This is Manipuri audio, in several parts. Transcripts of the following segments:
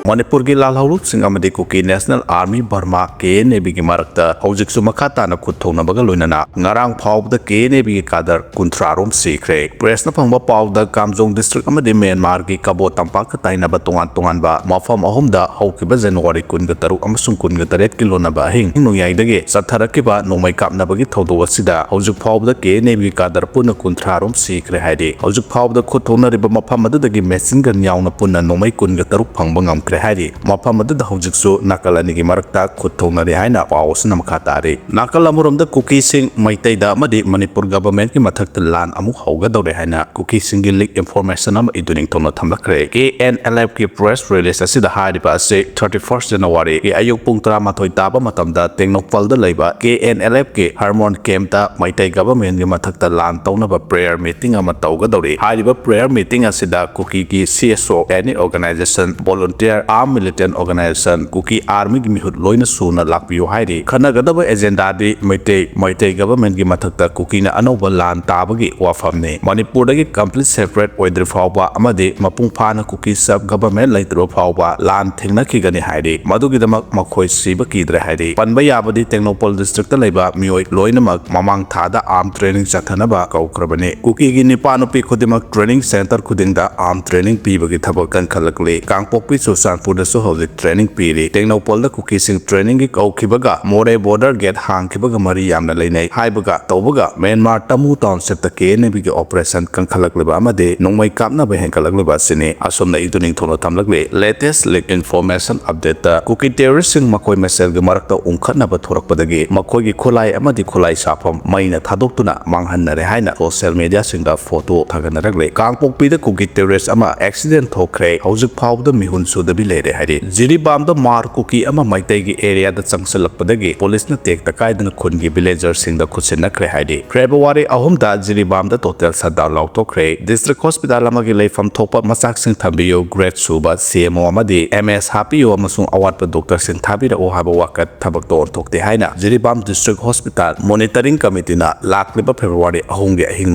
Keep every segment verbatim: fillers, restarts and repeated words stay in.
ꯃꯅꯤꯄꯨꯔꯒꯤ ꯂꯥꯜꯍꯧꯂꯨꯞꯁꯤꯡ ꯑꯃꯗꯤ Kuki national army Burma, K N A ꯕꯤꯒꯤ ꯃꯔꯛꯇ ꯍꯧꯖꯤꯛꯁꯨ ꯃꯈꯥ ꯇꯥꯅ ꯈꯨꯠ ꯊꯣꯛꯅꯕꯒ ꯂꯣꯏꯅꯅ ꯉꯔꯥꯡ ꯐꯥꯎꯕꯗ ꯀꯦ ꯑꯦꯟ ꯑꯦ ꯕꯤꯒꯤ ꯀꯥꯗꯔ ꯀꯨꯟꯊ꯭ꯔꯥ ꯔꯣꯝ ꯁꯤꯈ꯭ꯔꯦ꯫ ꯄ꯭ꯔꯦꯁꯅ ꯐꯪꯕ ꯄꯥꯎꯗ ꯀꯥꯝꯖꯣꯡ ꯗꯤꯁꯇ꯭ꯔꯤꯛ ꯑꯃꯗꯤ ꯃ꯭ꯌꯥꯟꯃꯥꯔꯒꯤ ꯀꯕꯣ ꯇꯝꯄꯥꯛꯀ ꯇꯥꯏꯅꯕ ꯇꯣꯉꯥꯟ ꯇꯣꯉꯥꯟꯕ ꯃꯐꯝ ꯑꯍꯨꯝꯗ ꯍꯧꯈꯤꯕ ꯖꯅꯋꯥꯔꯤ ꯀꯨꯟꯒ ꯇꯔꯨꯛ ꯑꯃꯁꯨꯡ ꯀꯨꯟꯒ ꯇꯔꯦꯠꯀꯤ ꯂꯣꯟꯅꯕ ꯑꯍꯤꯡ ꯅꯣꯡꯌꯥꯏꯗꯒꯤ ꯆꯠꯊꯔꯛꯈꯤꯕ ꯅꯣꯡꯃꯩ ꯀꯥꯞꯅꯕꯒꯤ ꯊꯧꯗꯣꯛ ꯑꯁꯤꯗ ꯍꯧꯖꯤꯛ ꯐꯥꯎꯕꯗ ꯀꯦ ꯑꯦꯟ ꯑꯦ ꯕꯤꯒꯤ ꯀꯥꯗꯔ ꯄꯨꯟꯅ ꯀꯨꯟꯊ꯭ꯔꯥ ꯔꯣꯝ ꯁꯤꯈ꯭ꯔꯦ ꯍꯥꯏꯔꯤ꯫ ꯍꯧꯖꯤꯛ ꯐꯥꯎꯕꯗ ꯈꯨꯠ ꯊꯣꯛꯅꯔꯤꯕ ꯃꯐꯝ ꯑꯗꯨꯗꯒꯤ ꯃꯦꯆꯤꯟ ꯒꯟ ꯌꯥꯎꯅ ꯄꯨꯟꯅ ꯅꯣꯡꯃꯩ ꯀꯨꯟꯒ ꯇꯔꯨꯛ ꯐꯪꯕ ꯉꯝꯈ꯭ꯔꯦ ꯍꯥꯏꯔꯤ꯫ ꯃꯐꯝ ꯑꯗꯨꯗ ꯍꯧꯖꯤꯛꯁꯨ ꯅꯥꯀꯜ ꯑꯅꯤꯒꯤ ꯃꯔꯛꯇ ꯈꯨꯠ ꯊꯣꯛꯅꯔꯤ ꯍꯥꯏꯅ ꯄꯥꯎ ꯑꯁꯤꯅ ꯃꯈꯥ ꯇꯥꯔꯤ꯫ ꯅꯥꯀꯜ ꯑꯃꯔꯣꯝꯗ ꯀꯨꯀꯤꯁꯤꯡ ꯃꯩꯇꯩꯗ ꯑꯃꯗꯤ ꯃꯅꯤꯄꯨꯔ ꯒꯚꯔꯟꯃꯦꯟꯠꯀꯤ ꯃꯊꯛꯇ ꯂꯥꯟ ꯑꯃꯨꯛ ꯍꯧꯒꯗꯧꯔꯦ ꯍꯥꯏꯅ ꯀꯨꯀꯤꯁꯤꯡꯒꯤ ꯂꯤꯛ ꯏꯟꯐꯣꯔꯃꯦꯁꯟ ꯑꯃ ꯏꯗꯨ ꯅꯤꯡꯊꯧꯅ ꯊꯝꯂꯛꯈ꯭ꯔꯦ꯫ ꯀꯦ ꯑꯦꯟ ꯑꯦꯜ ꯑꯦꯐꯀꯤ ꯄ꯭ꯔꯦꯁ ꯔꯤꯂꯤꯖ ꯑꯁꯤꯗ ꯍꯥꯏꯔꯤꯕ ꯑꯁꯤ ꯊꯥꯔꯇꯤ ꯐꯥꯔꯁꯠ ꯖꯅꯋꯥꯔꯤꯒꯤ ꯑꯌꯨꯛ ꯄꯨꯡ ꯇꯔꯥꯃꯥꯊꯣꯏ ꯇꯥꯕ ꯃꯇꯝꯗ ꯇꯦꯡꯅꯧꯄꯜꯗ ꯂꯩꯕ ꯀꯦ ꯑꯦꯟ ꯑꯦꯜ ꯑꯦꯐꯀꯤ ꯍꯔꯃꯣꯟ ꯀꯦꯝꯞꯇ ꯃꯩꯇꯩ ꯒꯚꯔꯟꯃꯦꯟꯠꯀꯤ ꯃꯊꯛꯇ ꯂꯥꯟ ꯇꯧꯅꯕ ꯄ꯭ꯔꯦꯌꯔ ꯃꯤꯇꯤꯡ ꯑꯃ ꯇꯧꯒꯗꯧꯔꯤ꯫ ꯍꯥꯏꯔꯤꯕ ꯄ꯭ꯔꯦꯌꯔ ꯃꯤꯇꯤꯡ ꯑꯁꯤꯗ ꯀꯨꯀꯤꯒꯤ ꯁꯤ ꯑꯦꯁ ꯑꯣ, ꯑꯦꯅꯤ ꯑꯣꯔꯒꯅꯥꯏꯖꯦꯁꯟ, ꯚꯣꯂꯨꯟꯇꯤꯌꯔ, ꯑꯥꯔꯝ ꯃꯤꯂꯤꯇꯦꯟꯠ ꯑꯣꯔꯒꯅꯥꯏꯖꯦꯁꯟ, ꯀꯨꯀꯤ ꯑꯥꯔꯃꯤꯒꯤ ꯃꯤꯍꯨꯠ ꯂꯣꯏꯅ ꯁꯨꯅ ꯂꯥꯛꯄꯤꯌꯨ ꯍꯥꯏꯔꯤ꯫ ꯈꯟꯅꯒꯗꯕ ꯑꯦꯖꯦꯟꯗꯥꯗꯤ ꯃꯩꯇꯩ, ꯃꯩꯇꯩ ꯒꯚꯔꯟꯃꯦꯟꯠꯀꯤ ꯃꯊꯛꯇ ꯀꯨꯀꯤꯅ ꯑꯅꯧꯕ ꯂꯥꯟ ꯇꯥꯕꯒꯤ ꯋꯥꯐꯝꯅꯤ꯫ ꯃꯅꯤꯄꯨꯔꯗꯒꯤ ꯀꯝꯄ꯭ꯂꯤꯠ ꯁꯦꯄꯔꯦꯠ ꯑꯣꯏꯗ꯭ꯔꯤ ꯐꯥꯎꯕ ꯑꯃꯗꯤ ꯃꯄꯨꯡ ꯐꯥꯅ ꯀꯨꯀꯤ ꯁꯕ ꯒꯚꯔꯟꯃꯦꯟꯠ ꯂꯩꯇ꯭ꯔꯕ ꯐꯥꯎꯕ ꯂꯥꯟ ꯊꯦꯡꯅꯈꯤꯒꯅꯤ ꯍꯥꯏꯔꯤ꯫ ꯃꯗꯨꯒꯤꯗꯃꯛ ꯃꯈꯣꯏ ꯁꯤꯕ ꯀꯤꯗ꯭ꯔꯦ ꯍꯥꯏꯔꯤ꯫ ꯄꯟꯕ ꯌꯥꯕꯗꯤ ꯇꯦꯡꯅꯧꯄꯜ ꯗꯤꯁꯇ꯭ꯔꯤꯛꯇ ꯂꯩꯕ ꯃꯤꯑꯣꯏ ꯂꯣꯏꯅꯃꯛ ꯃꯃꯥꯡ ꯊꯥꯗ ꯑꯥꯔꯝ ꯇ꯭ꯔꯦꯅꯤꯡ ꯆꯠꯊꯅꯕ ꯀꯧꯈ꯭ꯔꯕꯅꯤ꯫ ꯀꯨꯀꯤꯒꯤ ꯅꯤꯄꯥ ꯅꯨꯄꯤ ꯈꯨꯗꯤꯡꯃꯛ ꯇ꯭ꯔꯦꯅꯤꯡ ꯁꯦꯟꯇꯔ ꯈꯨꯗꯤꯡꯗ ꯑꯥꯔꯝ ꯇ꯭ꯔꯦꯅꯤꯡ ꯄꯤꯕꯒꯤ ꯊꯕꯛ ꯀꯟꯈꯠꯂꯛꯂꯤ꯫ ꯀꯥꯡꯄꯣꯛꯄꯤ ꯆꯨꯔꯆꯥꯟꯄꯨꯔꯗꯁꯨ ꯍꯧꯖꯤꯛ ꯇ꯭ꯔꯦꯅꯤꯡ ꯄꯤꯔꯤ꯫ ꯇꯦꯡꯅꯧꯄꯜꯗ ꯀꯨꯀꯤꯁꯤꯡ ꯇ꯭ꯔꯦꯅꯤꯡꯒꯤ ꯀꯧꯈꯤꯕꯒ ꯃꯣꯔꯦ ꯕꯣꯔꯗꯔ ꯒꯦꯠ ꯍꯥꯡꯈꯤꯕꯒ ꯃꯔꯤ ꯌꯥꯝꯅ ꯂꯩꯅꯩ ꯍꯥꯏꯕꯒ ꯇꯧꯕꯒ ꯃ꯭ꯌꯥꯟꯃꯥꯔ ꯇꯃꯨ ꯇꯥꯎꯟꯁꯤꯞꯇ ꯀꯦ ꯑꯦꯟ ꯑꯦ ꯕꯤꯒꯤ ꯑꯣꯄꯔꯦꯁꯟ ꯀꯟꯈꯠꯂꯛꯂꯤꯕ ꯑꯃꯗꯤ ꯅꯣꯡꯃꯩ ꯀꯥꯞꯅꯕ ꯍꯦꯟꯒꯠꯂꯛꯂꯤꯕ ꯑꯁꯤꯅꯤ꯫ ꯑꯁꯨꯝꯅ ꯏꯗꯨ ꯅꯤꯡꯊꯧꯅ ꯊꯝꯂꯛꯂꯤ꯫ ꯂꯦꯇꯦꯁ ꯂꯤꯛ ꯏꯟꯐꯣꯔꯃꯦꯁꯟ ꯑꯞꯗꯦꯠꯇ ꯀꯨꯀꯤ ꯇꯦꯔꯣꯔꯤꯁꯁꯤꯡ ꯃꯈꯣꯏ ꯃꯁꯦꯜꯒꯤ ꯃꯔꯛꯇ ꯎꯪꯈꯠꯅꯕ ꯊꯣꯔꯛꯄꯗꯒꯤ ꯃꯈꯣꯏꯒꯤ ꯈꯨꯠꯂꯥꯏ ꯑꯃꯗꯤ ꯈꯨꯠꯂꯥꯏ ꯁꯥꯐꯝ ꯃꯩꯅ ꯊꯥꯗꯣꯛꯇꯨꯅ ꯃꯥꯡꯍꯟꯅꯔꯦ ꯍꯥꯏꯅ ꯁꯣꯁꯤꯌꯦꯜ ꯃꯤꯗꯤꯌꯥꯁꯤꯡꯗ ꯐꯣꯇꯣ ꯊꯥꯒꯠꯅꯔꯛꯂꯦ꯫ ꯀꯥꯡꯄꯣꯛꯄꯤꯗ ꯀꯨꯀꯤ ꯇꯦꯔꯣꯔꯤꯁ ꯑꯃ ꯑꯦꯛꯁꯤꯗꯦꯟꯠ ꯊꯣꯛꯈ꯭ꯔꯦ꯫ ꯍꯧꯖꯤꯛ ꯐꯥꯎꯕꯗ ꯃꯤꯍꯨꯟ ꯁꯨꯗꯕꯤ ꯂꯩꯔꯦ ꯍꯥꯏꯔꯤ꯫ ꯖꯤꯔꯤꯕꯥꯝꯗ ꯃꯥꯔ ꯀꯨꯀꯤ ꯑꯃ ꯃꯩꯇꯩꯒꯤ ꯑꯦꯔꯤꯌꯥꯗ ꯆꯪꯁꯤꯜꯂꯛꯄꯗꯒꯤ ꯄꯨꯂꯤꯁꯅ ꯇꯦꯛꯇ ꯀꯥꯏꯗꯅ ꯈꯨꯟꯒꯤ ꯚꯤꯂꯦꯖꯔꯁꯤꯡꯗ ꯈꯨꯠꯁꯤꯟꯅꯈ꯭ꯔꯦ ꯍꯥꯏꯔꯤ꯫ ꯐꯦꯕ꯭ꯔꯨꯋꯥꯔꯤ ꯑꯍꯨꯝꯗ ꯖꯤꯔꯤꯕꯥꯝꯗ ꯇꯣꯇꯦꯜ ꯁꯠꯗꯥꯎꯟ ꯂꯥꯎꯊꯣꯛꯈ꯭ꯔꯦ꯫ ꯗꯤꯁꯇ꯭ꯔꯤꯛ ꯍꯣꯁꯄꯤꯇꯥꯜ ꯑꯃꯒꯤ ꯂꯩꯐꯝ ꯊꯣꯛꯄ ꯃꯆꯥꯛꯁꯤꯡ ꯊꯝꯕꯤꯌꯨ, ꯒ꯭ꯔꯦꯗ ꯁꯨꯕ, ꯁꯤ ꯑꯦꯝ ꯑꯣ ꯑꯃꯗꯤ ꯑꯦꯝ ꯑꯦꯁ ꯍꯥꯞꯄꯤꯌꯨ ꯑꯃꯁꯨꯡ ꯑꯋꯥꯠꯄ ꯗꯣꯛꯇꯔꯁꯤꯡ ꯊꯥꯕꯤꯔꯛꯎ ꯍꯥꯏꯕ ꯋꯥꯀꯠ ꯊꯕꯛꯇ ꯑꯣꯟꯊꯣꯛꯇꯦ ꯍꯥꯏꯅ ꯖꯤꯔꯤꯕꯥꯝ ꯗꯤꯁꯇ꯭ꯔꯤꯛ ꯍꯣꯁꯄꯤꯇꯥꯜ ꯃꯣꯅꯤꯇꯔꯤꯡ ꯀꯃꯤꯇꯤꯅ ꯂꯥꯛꯂꯤꯕ ꯐꯦꯕ꯭ꯔꯨꯋꯥꯔꯤ ꯑꯍꯨꯝꯒꯤ ꯑꯍꯤꯡ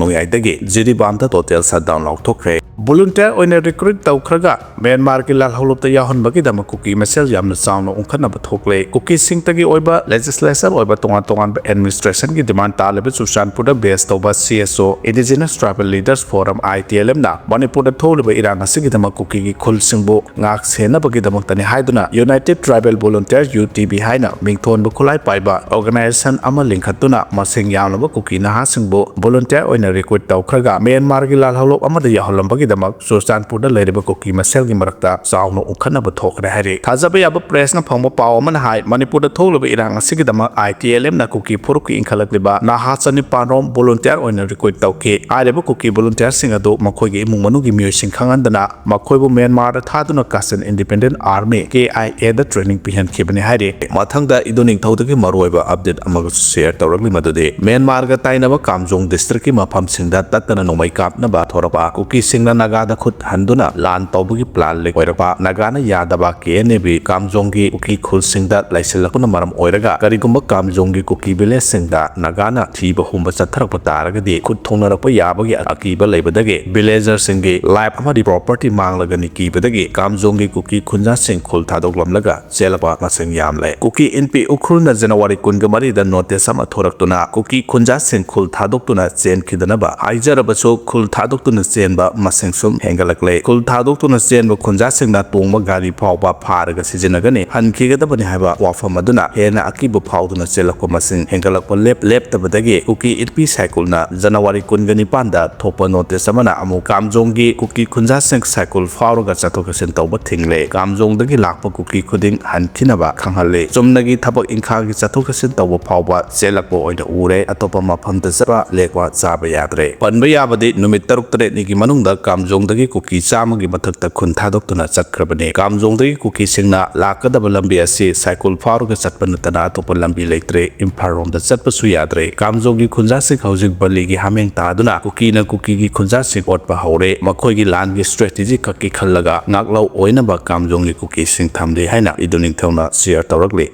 ꯅꯣꯡꯌꯥꯏꯗꯒꯤ ꯖꯤꯔꯤꯕꯥꯝꯗ ꯇꯣꯇꯦꯜ ꯁꯠꯗꯥꯎꯟ ꯂꯥꯎꯊꯣꯛꯈ꯭ꯔꯦ꯫ ꯚꯣꯂꯨꯟꯇꯤꯌꯔ ꯑꯣꯏꯅ ꯔꯤꯀ꯭ꯔꯨꯠ ꯇꯧꯈ꯭ꯔꯒ ꯃ꯭ꯌꯥꯟꯃꯥꯔꯒꯤ ꯂꯥꯜꯍꯧꯂꯨꯞꯇ ꯌꯥꯎꯍꯟꯕꯒꯤꯗꯃꯛ ꯀꯨꯀꯤ ꯃꯁꯦꯜ ꯌꯥꯝꯅ ꯆꯥꯎꯅ ꯎꯪꯈꯠꯅꯕ ꯊꯣꯛꯂꯦ꯫ ꯀꯨꯀꯤꯁꯤꯡꯇꯒꯤ ꯑꯣꯏꯕ legislature ꯑꯣꯏꯕ ꯇꯣꯉꯥꯟ ꯇꯣꯉꯥꯟꯕ administrationꯒꯤ demand ꯇꯥꯜꯂꯤꯕ ꯆꯨꯔꯆꯥꯟꯄꯨꯔꯗ base ꯇꯧꯕ C S O, Indigenous Tribal Leaders Forum, I T L Fꯅ ꯃꯅꯤꯄꯨꯔꯗ ꯊꯣꯛꯂꯤꯕ ꯏꯔꯥꯡ ꯑꯁꯤꯒꯤꯗꯃꯛ ꯀꯨꯀꯤꯒꯤ ꯈꯨꯜꯁꯤꯡꯕꯨ ꯉꯥꯛ ꯁꯦꯟꯅꯕꯒꯤꯗꯃꯛꯇꯅꯤ ꯍꯥꯏꯗꯨꯅ United Tribal Volunteer, U T V ꯍꯥꯏꯅ ꯃꯤꯡꯊꯣꯟꯕ ꯈꯨꯠꯂꯥꯏ ꯄꯥꯏꯕ organization ꯑꯃ ꯂꯤꯡꯈꯠꯇꯨꯅ ꯃꯁꯤꯡ ꯌꯥꯝꯂꯕ ꯀꯨꯀꯤ ꯅꯍꯥꯁꯤꯡꯕꯨ volunteer ꯑꯣꯏꯅ recruit ꯇꯧꯈ꯭ꯔꯒ ꯃ꯭ꯌꯥꯟꯃꯥꯔꯒꯤ ꯂꯥꯜꯍꯧꯂꯨꯞ ꯑꯃꯗ ꯌꯥꯎꯍꯜꯂꯝꯕꯒꯤꯗꯃꯛ ꯆꯨꯔꯆꯥꯟꯄꯨꯔꯗ ꯂꯩꯔꯤꯕ ꯀꯨꯀꯤ ꯃꯁꯦꯜꯒꯤ ꯃꯔꯛꯇ ꯆꯥꯎꯅ ꯎꯪꯈꯠꯅꯕ ꯊꯣꯛꯈ꯭ꯔꯦ ꯍꯥꯏꯔꯤ꯫ ꯊꯥꯖꯕ ꯌꯥꯕ pressꯅ ꯐꯪꯕ ꯄꯥꯎ ꯑꯃꯅ ꯍꯥꯏ, ꯃꯅꯤꯄꯨꯔꯗ ꯊꯣꯛꯂꯤꯕ ꯏꯔꯥꯡ ꯑꯁꯤꯒꯤꯗꯃꯛ I T L Fꯅ ꯀꯨꯀꯤ ꯐꯨꯔꯨꯞꯀꯤ ꯏꯟꯈꯠꯂꯛꯂꯤꯕ ꯅꯍꯥ ꯆꯅꯤꯄꯥꯟ ꯔꯣꯝ volunteer ꯑꯣꯏꯅ recruit ꯇꯧꯈꯤ꯫ ꯍꯥꯏꯔꯤꯕ ꯀꯨꯀꯤ volunteerꯁꯤꯡ ꯑꯗꯨ ꯃꯈꯣꯏꯒꯤ ꯏꯃꯨꯡ ꯃꯅꯨꯡꯒꯤ ꯃꯤꯑꯣꯏꯁꯤꯡ ꯈꯪꯍꯟꯗꯅ ꯃꯈꯣꯏꯕꯨ ꯃ꯭ꯌꯥꯟꯃꯥꯔꯗ ꯊꯥꯗꯨꯅ Kachin Independent Army, K I Aꯗ training ꯄꯤꯍꯟꯈꯤꯕꯅꯤ ꯍꯥꯏꯔꯤ꯫ ꯃꯊꯪꯗ ꯏꯗꯨ ꯅꯤꯡꯊꯧꯗꯒꯤ ꯃꯔꯨꯑꯣꯏꯕ update ꯑꯃꯒꯁꯨ share ꯇꯧꯔꯛꯂꯤ, ꯃꯗꯨꯗꯤ ꯃ꯭ꯌꯥꯟꯃꯥꯔꯒ ꯇꯥꯏꯅꯕ ꯀꯥꯝꯖꯣꯡ districtꯀꯤ ꯃꯐꯝꯁꯤꯡꯗ ꯇꯠꯇꯅ ꯅꯣꯡꯃꯩ ꯀꯥꯞꯅꯕ ꯊꯣꯔꯛꯄ, ꯀꯨꯀꯤꯁꯤꯡꯅ ꯅꯥꯒꯥꯗ ꯈꯨꯠ ꯍꯟꯗꯨꯅ ꯂꯥꯟ ꯇꯧꯕꯒꯤ plan leak ꯑꯣꯏꯔꯛꯄ, ꯅꯥꯒꯥꯅ ꯌꯥꯗꯕ K N A ꯕꯤ ꯀꯥꯝꯖꯣꯡꯒꯤ ꯀꯨꯀꯤ ꯈꯨꯜꯁꯤꯡꯗ ꯂꯩꯁꯤꯜꯂꯛꯄꯅ ꯃꯔꯝ ꯑꯣꯏꯔꯒ ꯀꯔꯤꯒꯨꯝꯕ ꯀꯥꯝꯖꯣꯡꯒꯤ ꯀꯨꯀꯤ villageꯁꯤꯡꯗ ꯅꯥꯒꯥꯅ ꯊꯤꯕ ꯍꯨꯝꯕ ꯆꯠꯊꯔꯛꯄ ꯇꯥꯔꯒꯗꯤ ꯈꯨꯠ ꯊꯣꯡꯅꯔꯛꯄ ꯌꯥꯕꯒꯤ ꯑꯀꯤꯕ ꯂꯩꯕꯗꯒꯤ villagerꯁꯤꯡꯒꯤ life ꯑꯃꯗꯤ property ꯃꯥꯡꯂꯒꯅꯤ ꯀꯤꯕꯗꯒꯤ ꯀꯥꯝꯖꯣꯡꯒꯤ ꯀꯨꯀꯤ ꯈꯨꯟꯖꯥꯁꯤꯡ ꯈꯨꯜ ꯊꯥꯗꯣꯛꯂꯝꯂꯒ ꯆꯦꯜꯂꯛꯄ ꯃꯁꯤꯡ ꯌꯥꯝꯂꯦ꯫ ꯀꯨꯀꯤ ꯏꯟꯄꯤ ꯎꯈ꯭ꯔꯨꯜꯅ January ꯀꯨꯟꯒ ꯃꯔꯤꯗ notice ꯑꯃ ꯊꯣꯔꯛꯇꯨꯅ ꯀꯨꯀꯤ ꯈꯨꯟꯖꯥꯁꯤꯡ ꯈꯨꯜ ꯊꯥꯗꯣꯛꯇꯨꯅ ꯆꯦꯟꯈꯤꯗꯅꯕ ꯍꯥꯏꯖꯔꯕꯁꯨ ꯈꯨꯜ ꯊꯥꯗꯣꯛꯇꯨꯅ ꯆꯦꯟꯕ ꯃꯁꯤꯡ ꯁꯨꯝ ꯍꯦꯟꯒꯠꯂꯛꯂꯦ꯫ ꯈꯨꯜ ꯊꯥꯗꯣꯛꯇꯨꯅ ꯆꯦꯟꯕ ꯈꯨꯟꯖꯥꯁꯤꯡꯅ ꯇꯣꯡꯕ ꯒꯥꯔꯤ ꯐꯥꯎꯕ ꯐꯥꯔꯒ ꯁꯤꯖꯤꯟꯅꯒꯅꯤ, ꯍꯟꯈꯤꯒꯗꯕꯅꯤ ꯍꯥꯏꯕ ꯋꯥꯐꯝ ꯑꯗꯨꯅ ꯍꯦꯟꯅ ꯑꯀꯤꯕ ꯐꯥꯎꯗꯨꯅ ꯆꯦꯜꯂꯛꯄ ꯃꯁꯤꯡ ꯍꯦꯟꯒꯠꯂꯛꯄ ꯂꯦꯞ-, ꯂꯦꯞꯇꯕꯗꯒꯤ ꯀꯨꯀꯤ ꯏꯟꯄꯤ ꯁꯥꯏꯀꯨꯜꯅ January ꯀꯨꯟꯒ ꯅꯤꯄꯥꯟꯗ ꯊꯣꯛꯄ notice ꯑꯃꯅ ꯑꯃꯨꯛ ꯀꯥꯝꯖꯣꯡꯒꯤ ꯀꯨꯀꯤ ꯈꯨꯟꯖꯥꯁꯤꯡ ꯁꯥꯏꯀꯨꯜ ꯐꯥꯎꯔꯒ ꯆꯠꯊꯣꯛ ꯆꯠꯁꯤꯟ ꯇꯧꯕ ꯊꯤꯡꯂꯦ꯫ ꯀꯥꯝꯖꯣꯡꯗꯒꯤ ꯂꯥꯛꯄ ꯀꯨꯀꯤ ꯈꯨꯗꯤꯡ ꯍꯟꯈꯤꯅꯕ ꯈꯪꯍꯜꯂꯤ꯫ ꯆꯨꯝꯅꯒꯤ ꯊꯕꯛ ꯏꯪꯈꯥꯡꯒꯤ ꯆꯠꯊꯣꯛ ꯆꯠꯁꯤꯟ ꯇꯧꯕ ꯐꯥꯎꯕ ꯆꯦꯜꯂꯛꯄ ꯑꯣꯏꯅ ꯎꯔꯦ꯫ ꯑꯇꯣꯞꯄ ꯃꯐꯝꯗ ꯆꯠꯄ ꯂꯦꯛꯄ ꯆꯥꯕ ꯌꯥꯗ꯭ꯔꯦ꯫ ꯄꯟꯕ ꯌꯥꯕꯗꯤ ꯅꯨꯃꯤꯠ ꯇꯔꯨꯛ ꯇꯔꯦꯠꯅꯤꯒꯤ ꯃꯅꯨꯡꯗ ꯀꯥꯝꯖꯣꯡꯗꯒꯤ ꯀꯨꯀꯤ ꯆꯥꯝꯃꯒꯤ ꯃꯊꯛꯇ ꯈꯨꯟ ꯊꯥꯗꯣꯛꯇꯨꯅ ꯆꯠꯈ꯭ꯔꯕꯅꯤ꯫ ꯀꯥꯝꯖꯣꯡꯗꯒꯤ ꯀꯨꯀꯤꯁꯤꯡꯅ ꯂꯥꯛꯀꯗꯕ ꯂꯝꯕꯤ ꯑꯁꯤ ꯁꯥꯏꯀꯨꯜ ꯐꯥꯎꯔꯒ ꯆꯠꯄ ꯅꯠꯇꯅ ꯑꯇꯣꯞꯄ ꯂꯝꯕꯤ ꯂꯩꯇ꯭ꯔꯦ꯫ ꯏꯝꯐꯥꯜ ꯔꯣꯝꯗ ꯆꯠꯄꯁꯨ ꯌꯥꯗ꯭ꯔꯦ꯫ ꯀꯥꯝꯖꯣꯡꯒꯤ ꯈꯨꯟꯖꯥꯁꯤꯡ ꯍꯧꯖꯤꯛ ꯕꯂꯤꯒꯤ ꯍꯥꯃꯦꯡ ꯇꯥꯗꯨꯅ ꯀꯨꯀꯤꯅ ꯀꯨꯀꯤꯒꯤ ꯈꯨꯟꯖꯥꯁꯤꯡ ꯑꯣꯠꯄ ꯍꯧꯔꯦ꯫ ꯃꯈꯣꯏꯒꯤ ꯂꯥꯟꯒꯤ strategy ꯈꯛꯀꯤ ꯈꯜꯂꯒ ꯉꯥꯛꯂꯧ ꯑꯣꯏꯅꯕ ꯀꯥꯝꯖꯣꯡꯒꯤ ꯀꯨꯀꯤꯁꯤꯡ ꯊꯝꯂꯤ ꯍꯥꯏꯅ ꯏꯗꯨ ꯅꯤꯡꯊꯧꯅ share ꯇꯧꯔꯛꯂꯤ꯫